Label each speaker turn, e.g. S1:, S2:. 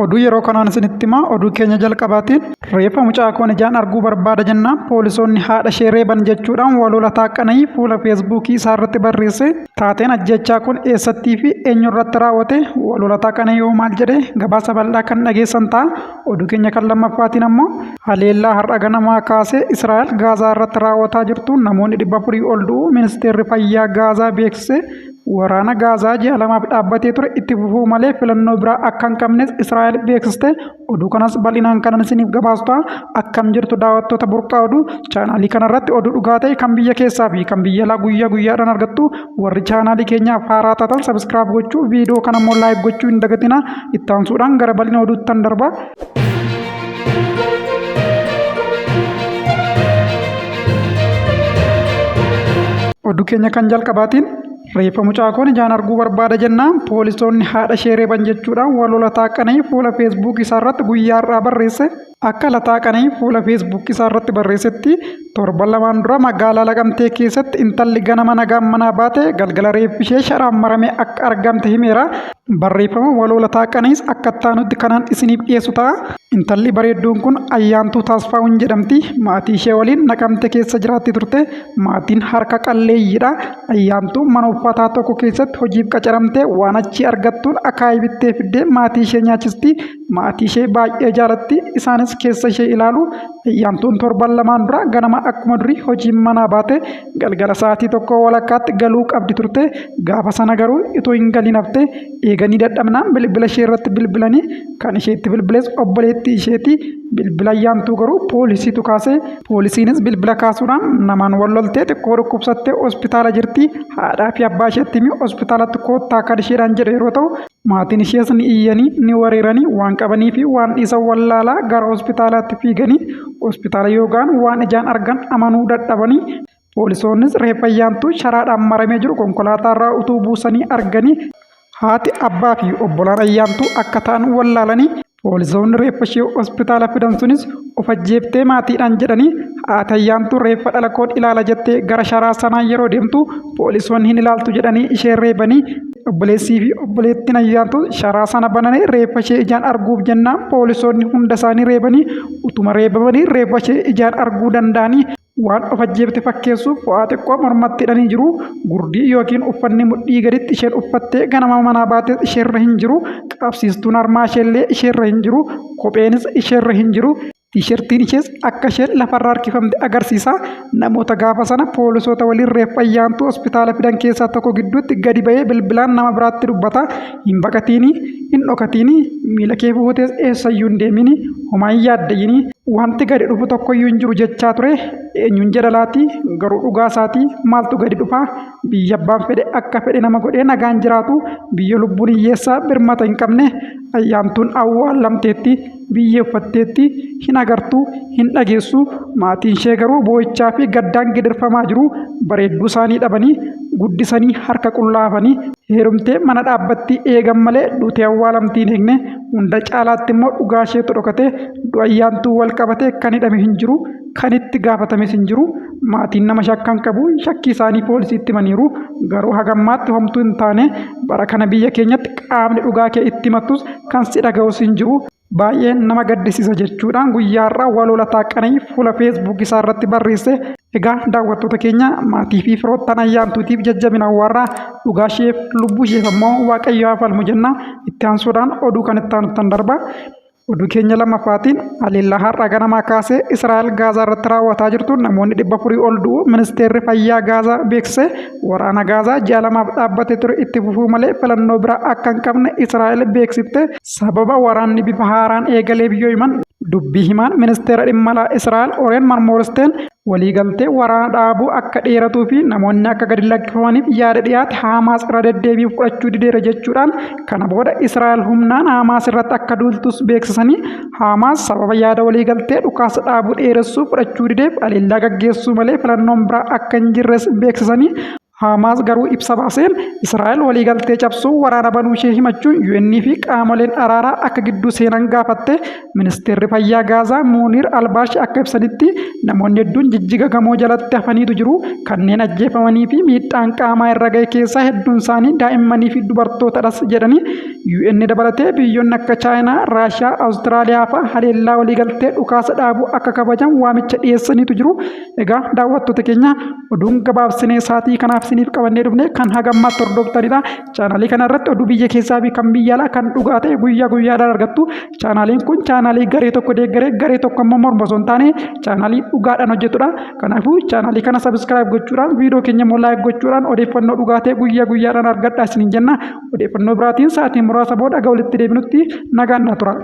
S1: Oduu yeroo kanaan isinitti himaa. Oduu keenya jalqabaatiin reeffa mucaa koon ijaan arguu barbaada jennaan poolisoonni haadha ishee reeban jechuudhaan Waloo Lataa Qana'ii fuula feesbuukii isaa irratti barreesse. Taateen ajjeechaa kun eessattii fi eenyurratti raawwate? Waloo Lataa Qana'ii hoo maal jedhe? Gabaasa bal'aa kan dhageessan ta'a. Oduu keenya kan lammaffaatiin ammoo haleellaa har'a ganamaa kaasee Israa'el Gaazaa irratti raawwataa jirtuun namoonni 400 ol du'uu ministeerri fayyaa Gaazaa beeksise. Waraana Gaazaa ji'a lamaaf dhaabbatee ture itti fufuu malee filannoo biraa akka hin qabnes Israa'el beeksiste. Oduu kanas bal'inaan kanan isiniif gabaasu ta'a. Akkam jirtu daawwattoota Burqaa Oduu? Chaanaalii kanarratti oduu dhugaa ta'e kan biyya keessaa fi kan biyya alaa guyyaa guyyaadhaan argattu. Warri chaanaalii keenyaaf haaraa taatan sabiskiraayib gochuu, viidiyoo kana immoo laayik gochuu hin dagatinaa. Itti aansuudhaan gara bal'ina oduuttan darba. Oduu keenya kan jalqabaatiin reeffa mucaa koon ijaan arguu barbaada jennaan poolisoonni haadha ishee reeban jechuudhaan Waloo Lataa Qana'ii fuula feesbuuk isaa irratti guyyaa har'aa barreesse. Akka Lataa Qana'ii fuula feesbuuk isaa irratti barreessetti torban lamaan dura magaalaa Laqamtee keessatti intalli ganama nagaan manaa baate galgala reeffi ishee sharaan maramee akka argamte himeera. Barreeffama Waloo Lataa Qana'iis akka itti aanutti kanan isiniif dhiyeessu ta'a. Intalli bareedduun kun Ayyaantuu Taasfaawun jedhamti. Maatii ishee waliin Naqamte keessa jiraatti turte. Maatiin harka qalleeyyiidha. Ayyaantuun mana uffataa tokko keessatti hojiif qacaramtee waan achii argattuun akaayii bittee fiddee maatii ishee nyaachisti. Maatii ishee baay'ee jaalatti. Isaanis keessa ishee ilaalu. Ayyaantuun torban lamaan dura ganama akkuma durii hojiin manaa baate galgala sa'aatii tokkoo walakkaatti galuu qabdi turte. Gaafa sana garuu itoo hin galiin hafte. Eeganii dadhabnaan bilbila ishee irratti bilbilanii kan isheetti bilbiles obboleettii isheeti. Bilbila Ayyaantuu garuu poolisiitu kaase. Poolisiinis bilbila kaasuudhaan namaan wal loltee xiqqoo dhukkubsattee hospitaala jirti. Haadhaa fi abbaa isheetti himi hospitaalatti koottaa kan isheedhaan jedhe yeroo ta'u maatiin ishees ni iyyanii ni wareeranii waan qabanii fi waan dhiisan wallaalaa gara hospitaalaatti fiiganii hospitaala yoo ga'an waan ijaan argan amanuu dadhabanii poolisoonnis reeffa Ayyaantuu sharaadhaan maramee jiru konkolaataarraa utuu buusanii arganii haati abbaa fi obbolaan Ayyaantuu akka ta'an wallaalanii poolisoonni reeffa ishee hospitaala fidan sunis of ajjeeftee maatiidhaan jedhanii haati Ayyaantuu reeffa dhala koon ilaala jettee gara sharaa sanaa yeroo deemtu poolisoonni hin ilaaltu jedhanii ishee reebanii obboleessii fi obboleettiin Ayyaantuu sharaa sana bananii reeffa ishee ijaan arguuf jennaan poolisoonni hunda isaanii reebanii utuma reebamanii reeffa ishee ijaan arguu danda'anii waan of ajjeefte fakkeessuuf fo'aa xiqqoo mormatti hidhanii jiru. Gurdii yookiin uffanni mudhii gaditti isheen uffattee ganama manaa baates isheerra hin jiru. Qabsiistuun harmaa isheellee isheerra hin jiru. Kopheenis isheerra hin jiru. Tiishertiin ishees akka isheen lafarra harkifamte agarsiisa. Namoota gaafa sana poolisoota waliin reeffa Ayyaantuu hospitaala fidan keessaa tokko gidduutti gadi ba'ee bilbilaan nama biraatti dubbata. Hin baqatiini, hin dhokatiini, miila kee fuutees eessayyuu hin deemini, homaa hin yaaddayini. Wanti gadi dhufu tokkoyyuu hin jiru jechaa ture. Eenyuun jedha laati? Garuu dhugaa isaati. Maaltu gadi dhufa? Biyya abbaan fedhe akka fedhe nama godhee nagaan jiraatu, biyya lubbuun hiyyeessaa birmata hin qabne. Ayyaantuun awwaalamteetti, biyyee uffatteetti, hin agartu, hin dhageessu. Maatiin ishee garuu boo'ichaa fi gaddaan gidirfamaa jiru. Bareedduu isaanii dhabanii, guddisanii harka qullaa hafanii. Heerumtee mana dhaabbattii eegan malee duutee awwaalamtii hin eegne. Hunda caalaatti immoo dhugaa isheetu dhokate. Du'a Ayyaantuu wal qabatee kan hidhame hin jiru, kan itti gaafatames hin jiru. Maatiin nama shakkan qabu, shakkii isaanii poolisiitti himaniiru. Garuu hagammaatti homtuu hin taane. Bara kana biyya keenyatti qaamni dhugaa kee itti himattus kan si dhaga'us hin jiru. Baay'ee nama gaddisiisa jechuudhaan guyyaa har'aa Waloo Lataa Qana'ii fuula Facebook isaa irratti barreesse. Egaa daawwattoota keenya maatii fi firoottan Ayyaantuutiif jajjabina warra dhugaa isheef lubbuu isheef ammoo Waaqayyo haa falmu jenna. Itti aansuudhaan oduu kan itti aanuttan darba. Oduu keenya lammaffaatiin haleellaa har'a ganamaa kaasee Israa'el Gaazaa irratti raawwataa jirtuun namoonni 400 ol du'uu ministeerri fayyaa Gaazaa beeksise. Waraana Gaazaa ji'a lamaaf dhaabbatee ture itti fufuu malee filannoo biraa akka hin qabne Israa'el beeksifte. Sababa waraanni bifa haaraan eegaleef yoo himan dubbii himaan ministeera dhimma alaa Israa'el Oreen Marmoorsteen waliigaltee waraana dhaabuu akka dheeratuu fi namoonni akka gadi lakkifamaniif yaada dhiyaate Haamaas irra deddeebiin fudhachuu dideera jechuudhaan kana booda Israa'el humnaan Haamaas irratti akka duultus beeksisanii Haamaas sababa yaada waliigaltee dhukaasa dhaabuu dheeressuu fudhachuu dideef haleellaa gaggeessuu malee filannoon biraa akka hin jirres beeksisanii. Haamaas garuu ibsa baaseen Israa'el waliigaltee cabsuu waraana banuu ishee himachuun UN fi qaamoleen araaraa akka gidduu seenan gaafatte. Ministeerri Fayyaa Gaazaa Muuniir Albaashi akka ibsanitti namoonni hedduun jijjiga gamoo jalatti hafaniitu jiru. Kanneen ajjeefamanii fi miidhaan qaamaa irra gahe keessaa hedduun isaanii daa'immanii fi dubartootadhas jedhanii UN dabalatee biyyoonni akka Chaayinaa, Raashiyaa, Awustiraaliyaa fa'a haleellaa waliigaltee dhukaasa dhaabuu akka kabajan waamicha dhiyeessaniitu jiru. Egaa daawwattoota keenya oduun gabaabsinee sa'aatii kanaaf isiniif qabannee dhufne kan haga ammaatti hordoftanidha. Chaanaalii kana irratti oduu biyya keessaa fi kan biyya alaa kan dhugaa ta'e guyyaa guyyaadhaan argattu. Chaanaaliin kun chaanaalii garee tokko deeggaree garee tokko immoo mormu osoo hin taane chaanaalii dhugaadhaan hojjetudha. Kanaafuu chaanaalii kana sabiskiraayib gochuudhaan viidiyoo keenya immoo laayik gochuudhaan odeeffannoo dhugaa ta'e guyyaa guyyaadhaan argadhaa isiniin jenna. Odeeffannoo biraatiin sa'aatii muraasa booda aga walitti deebinutti nagaan naa tura.